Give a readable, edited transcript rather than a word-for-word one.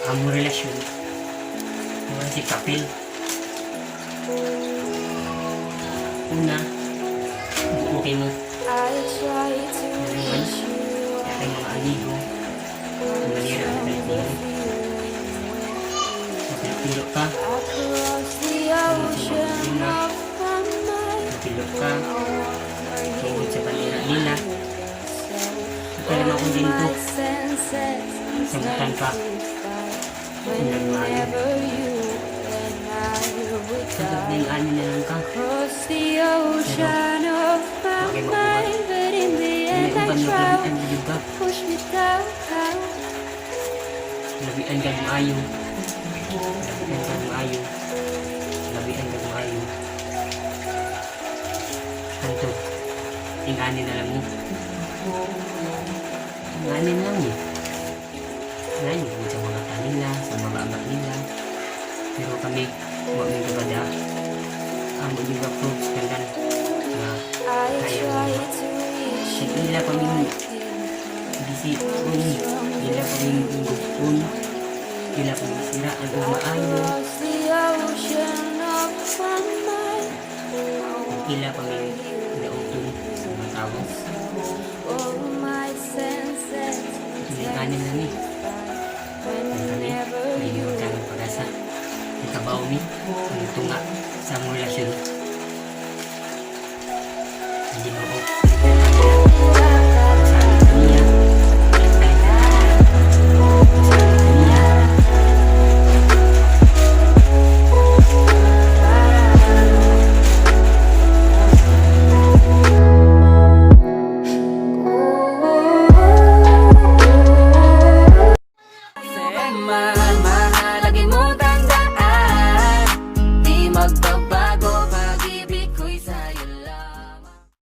Among relasyon, mura si papel. Una, okay mo. I try to Naman, reach you. Kay mga amigo, ang manira ang kalit nimo. Mapilo ka, Across the ocean of my mind. Mapilo ka, tungod sa panira nila. Kaya naman kung dito, sambutan pa. Nagmaayo. Santod na yung ani na lang ka. Across the ocean of my Okay, mind, but in the May end I uban try. maglabian jud ka. Push me down. Labian kag maayo. Labian kag maayo. Labian kag maayo. Hantod, ingani na lang mo. Ingani na lang eh. Ingani mo sa mga ta nila, sa mga ama nila. Pero kami, wa mi gabada. Amo yung ga-prove sa tanan na I kaya try mo. To reach Sa ila pa min gisiun, ila pa min gugpon, ila pa min siraan og maayo, across the ocean of my mind. Ila pa min dauton sa mga tao. All my senses Ingani na ni. Kami, whenever may you ng pag-asa. Ikabaw mi, ang tunga sa among relasyon. Hindi mo ko. Sabi niya, sabi niya, My